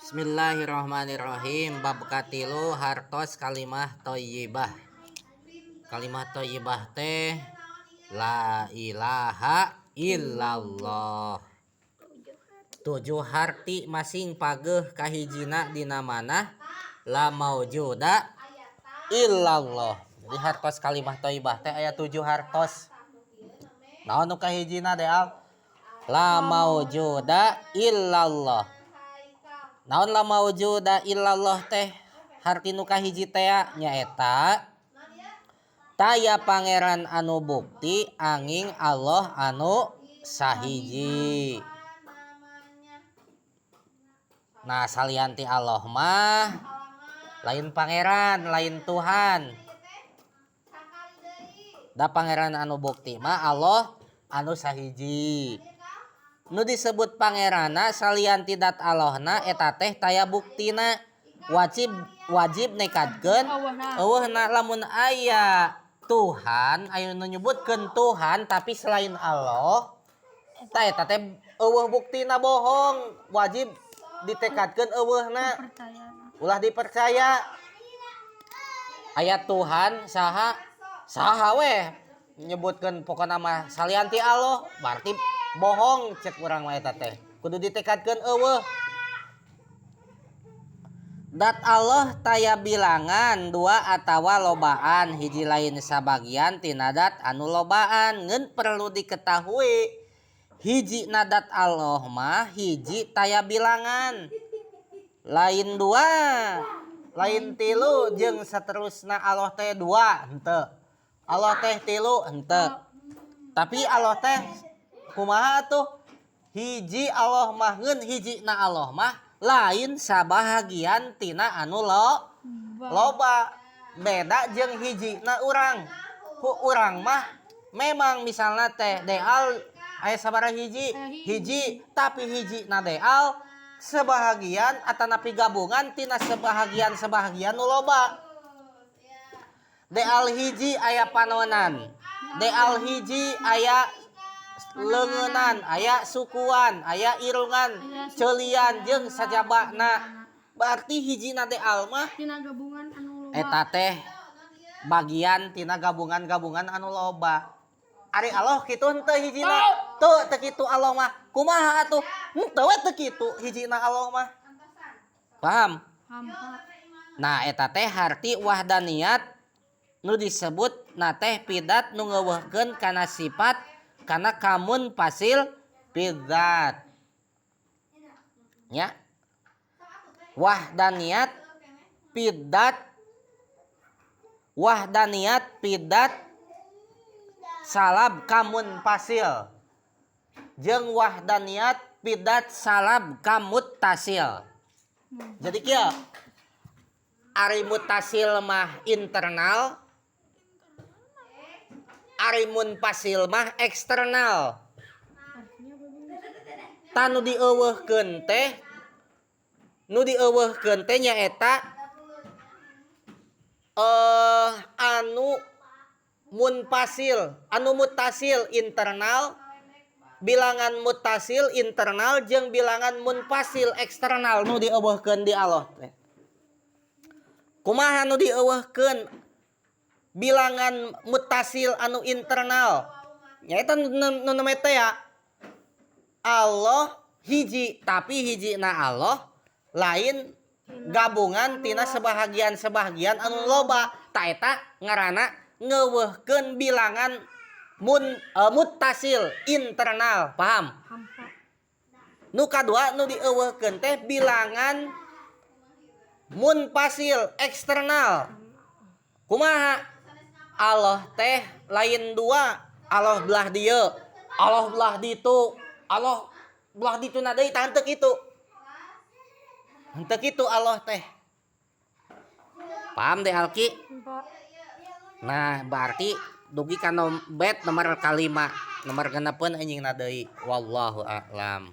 Bismillahirrahmanirrahim. Bab katilu hartos kalimah thayyibah. Kalimah thayyibah teh la ilaha illallah. Tujuh harti masing pageuh kahijina dina manah la maujuda illallah. Jadi hartos kalimah thayyibah teh aya tujuh hartos. Naon nu kahijina, Deal? La maujuda illallah. Naon la maujuda illallah teh? Harti nu kahiji teh nyaeta taya pangeran anu bukti anging Allah anu sahiji. Nah, salian ti Allah mah lain pangeran, lain Tuhan. Da pangeran anu bukti mah Allah anu sahiji. Nu disebut pangeranna salian ti dat Allahna eta teh taya buktina, wajib wajib nekadkeun euweuhna. Lamun aya Tuhan, aya nu nyebutkeun Tuhan tapi selain Allah, tah eta teh euweuh buktina, bohong, wajib ditekadkeun euweuhna, ulah dipercaya. Aya Tuhan saha saha weh nyebutkeun, pokona mah salian ti Allah berarti bohong cek urang mah. Eta teh kudu ditekadkeun euweuh. Dat Allah taya bilangan dua atawa lobaan, hiji lain sabagian tina dat anu lobaan. Ngeun perlu diketahui, hiji na dat Allah mah hiji, taya bilangan, lain dua, lain tilu, jeung seterusna. Allah teh dua henteu, Allah teh tilu henteu, tapi Allah teh kumaha tuh? Hiji Allah mah. Ngeun hiji na Allah mah lain sabahagian tina anu loba. Beda jeung hiji na urang. Ku urang mah memang misalnya teh deal aya sabaraha hiji? Hiji, tapi hiji na deal sebahagian atanapi gabungan tina sebahagian sebahagian nu loba. Deal hiji aya panonan, deal hiji aya leungeunnan, aya sukuan, aya irungan, ceulian, jeung sajabana. Berarti hiji na deal mah tina gabungan anu loba. Eta teh bagian tina gabungan-gabungan anu loba. Ari Allah kitu henteu hijina? Teu, teu kitu Allah mah. Kumaha atuh? Henteu we, teu kitu hijina Allah mah. Paham? Hampa. Nah, eta teh harti wahdaniyat nu disebut na teh fidzat nu ngeuweuhkeun kana sifat kana kamunfasil fidzat nya. Wahdaniyat fidzat, wahdaniyat fidzat salab kamunfasil jeung wahdaniyat fidzat salab kamuttasil. Jadi kieu, ari muttasil mah internal, ari munfasil mah eksternal. Tah, nu dieuweuhkeun teh, nu dieuweuhkeun teh nyaeta anu munfasil, anu muttasil internal, bilangan muttasil internal jeung bilangan munfasil eksternal nu dieuweuhkeun di Allah teh. Kumaha nu dieuweuhkeun bilangan muttasil anu internal? Nyaeta nu nu teh ya Allah hiji, tapi hiji na Allah lain gabungan tina sebahagian-sebahagian anu loba. Tah, eta ngaranna ngeuweuhkeun bilangan muttasil internal. Paham? Hampa. Nu kadua nu dieuweuhkeun teh bilangan munfasil eksternal. Kumaha? Allah teh lain dua, Allah belah dieu, Allah belah ditu, Allah belah ditu na deui. Tah, henteu kitu, henteu kitu Allah teh. Paham deh, Alki? Hampa. Nah, berarti dugi ka bet nomor kalima, nomor genepeun anjing na deui. Wallahu a'lam.